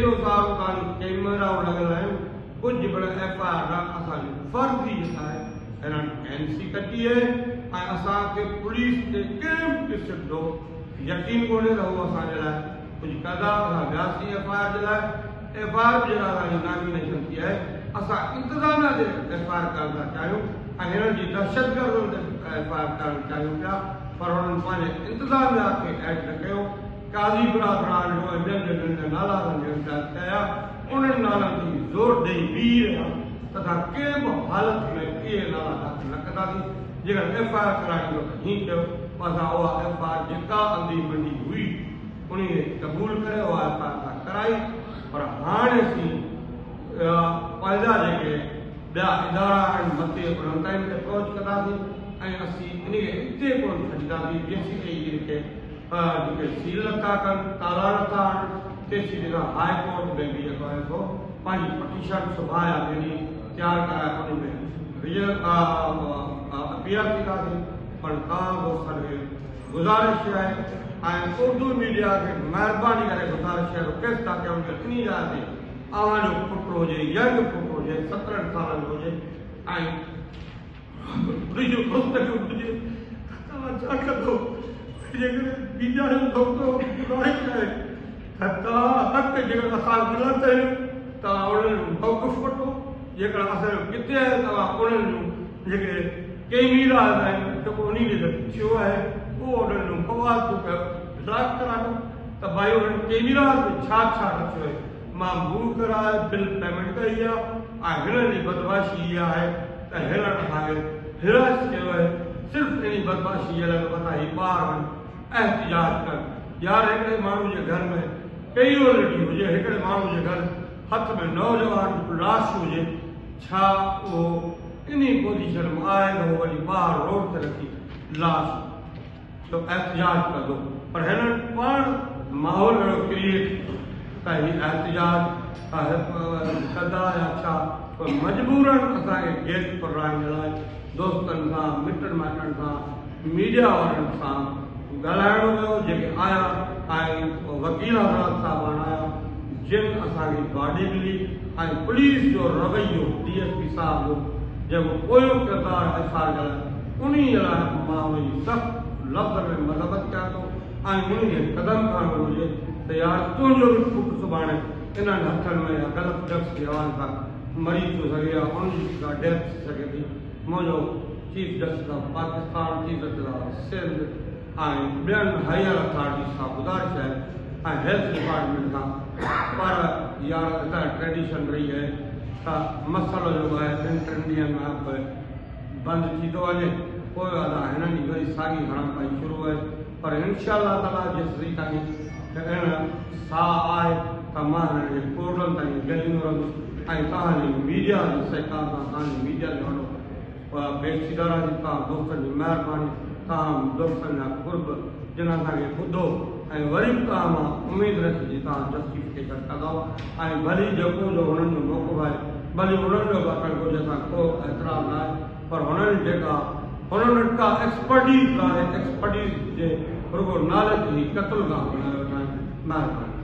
ايڏو سارو توهان جو ڪيمرائون لڳل آهن ڪجهه به نه ايف I R نه اسان جو فرض ئي آهي هنن اين سي ڪٽي آهي ۽ اسان کي پوليس تي ڪنهن به قسم جو يقين ڪونهي ته هو اسان جي لاء ڪجهه ڪندا. اسان وياسين ايف I R جي لاء، ايف I R به جيڪا اسان جي نامينيشن ٿي آهي، اسان انتظاميا تي ايف I R ڪرڻ ٿا چاهيون ۽ هنن جي دهشتگردن تي ايف I R ڪرڻ چاهيون پيا، پر هنن پنهنجي انتظاميا کي ايڊ نه ڪيو. قاضي برادران جو ۽ ٻين جو جن جا نالا اسان جي امتياز ڪيا، انهن نالن تي زور ڏئي بيهي رهيا ته اسان ڪنهن به حالت ۾ اهي نالا داخل نه ڪنداسين، جيڪڏهن ايف I R ڪرائيندو ته هين ڪيو. پوء اسان اها ايف I R جيڪا انڌي منڊي هئي انهي کي قبول ڪري اها ايف I R اسان ڪرائي، پر هاڻي اسين پنهنجا جيڪي ٻيا ادارا آهن مٿي انهن تائين به اپروچ ڪنداسين ۽ اسين انهي کي اتي ڪونه ڇڏينداسين جيسين تائين ان کي جيڪي سيل نٿا ڪن، تالا نٿا هڻن، تيسين تائين هاء ڪورٽ ۾ به جيڪو آهي سو پنهنجي پٽيشن سڀاڻي يا ٻئي ڏينهن تيار ڪرائي ان ۾ ريئل اپيئر ٿينداسين. پر توهان دوستن کي گذارش آهي ۽ اردو ميڊيا کي مهرباني ڪري گذارش آهي، رڪويسٽ ٿا ڪيون ته انهي جاء تي اوهان جو پٽ هجي، ينگ پٽ هجي، 17 سالن جو هجي ۽ ان جو مستقبل هجي، توهان ڇا ڪندو؟ جيڪڏهن ميڊيا جو دوستو گذارش آهي ته توهان حق جيڪڏهن اسان غلط آهيون توهان انهن جو موقف وٺو، جيڪڏهن اسان جو ڪٿي آهي توهان انهن جون جيڪي ڪيميراز آهن جيڪو انهي جي گڏ ٿيو آهي اهو انهن جو مواد جيڪو بلاڪ ڪرايو ته ڀائي انهن ڪيميراز ۾ ڇا ڇا نه ٿيو آهي. مان موو ڪرائي بل پيمينٽ ڪئي آهي ۽ هنن جي بدمعاشي اها آهي ته هنن اسان کي هراس ڪيو آهي صرف انهي بدمعاشي جي لاء ته متان هي ٻاهر وڃي احتجاج ڪن. يار هڪڙي ماڻهو جي گهر ۾ ڪيولٽي هجي، هڪڙي ماڻهو جي گهر هٿ ۾ نوجوان جو لاش هجي، ڇا اهو انهي پوزيشن ۾ آهي ته هو وڃي ٻاهر روڊ تي رکي لاش جو احتجاج ڪندو؟ پر هنن پاڻ ماحول اهڙو ڪريئيٽ ڪيو ته هي احتجاج ڪندا يا ڇا؟ پوء مجبورن اسان کي گيس پرائڻ جي لاء دوستن سان، مٽن مائٽن سان، ميڊيا وارن سان ڳالهائڻو پيو، جيڪي آيا ۽ وڪيل حضرات صاحبان آيا جن اسان کي باڊي ملي ۽ پوليس جو رويو ڊي ايس پي صاحب جو جيڪو پويون ڪردار ايف I R جي لاء انهي جي لاء مان ان جي سخت لفظن ۾ مذمت ڪيان ٿو ۽ انهي کي قدم کڻڻ گهرجي ته يار تنهنجو به پٽ سڀاڻي انهن هٿن ۾ يا غلط ڊرگس جي حوالي سان مري ٿو سگهي يا ان جي ڪا ڊيٿ ٿي سگهي ٿي. منهنجو chief justice of Pakistan, chief justice of Sindh ۽ ٻين هائير اٿارٽيز سان گذارش آهي ۽ هيلٿ ڊپارٽمينٽ کان، پر يار هتان ٽريڊيشن رهي آهي ته مسئلو جيڪو آهي ٻن ٽن ڏينهن کان پوء بند ٿي ٿو وڃي، پوء ادا هنن جي وري ساڳي حرامپائي شروع آهي، پر انشاء الله تعاليٰ جيسين تائين هن ساهه آهي ته مان هنن جي ڪورٽن تائين گهليندو رهندس ۽ توهان جي ميڊيا جي سهڪار سان توهان جي ميڊيا جو وڏو پيش ٿيندا رهندس. توهان دوستن جي مهرباني، توهان دوستن جا قرب جن اسان کي ٻڌو ۽ وري به توهان مان اميد رکجي توهان جسٽيفڪيشن ڪندؤ ۽ ڀلي جيڪو جو هنن جو موقف آهي ڀلي انهن جو به اچڻ گهرجي، اسان کي ڪو اعتراض ناهي، پر هنن جيڪا هنن وٽ ڪا ايڪسپرٽيز ناهي، ايڪسپرٽيز جي رڳو نالي تي هي قتل گاهه بڻايو ويٺا آهن. مهرباني.